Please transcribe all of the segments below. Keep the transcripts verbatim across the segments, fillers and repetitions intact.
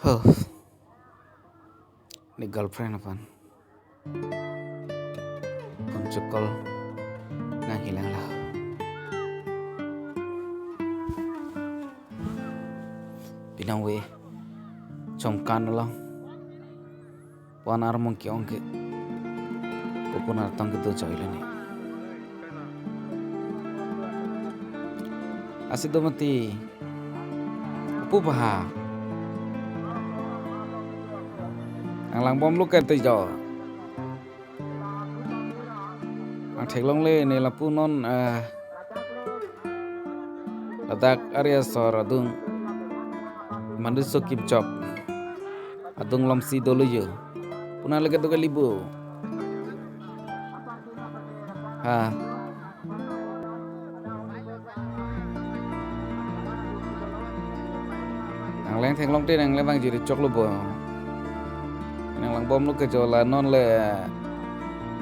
Ho. Ne girlfriend aphan phone chokol nangkelang lo. Pinangve chomkan along pon armung ke-ong ke kopun artong kedo joilo ne. Lasi do mati, pu paha. Nanglangbomlo ke te jo. Nangtheklongle ne lapu non, eh, ladak area asor adung Manduso Kimchok adung alomsi dolo jo. Puna lake do kali bo. Ha. Nangleng theklong te nanglevang jiri choklo bo. Nanglangbomlo ke jo la non le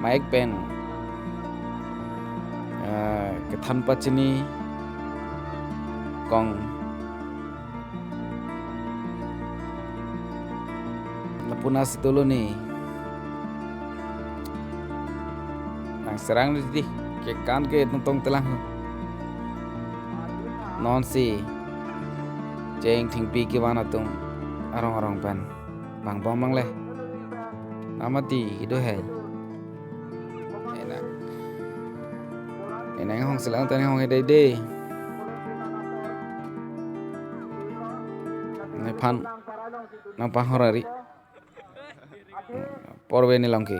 mic pen, eh, kethan pachini kong. Lapu nasi dolo ne. Nangserang di, kekan ke tongtong telang. Nonsi cheng thengpi kevan atum arong arong pen vangbom nangle. Namati kedo hai. Enak. Enak hong selang tani hong edai dei. Nephan nangpanghor ari. Porve ne long ke.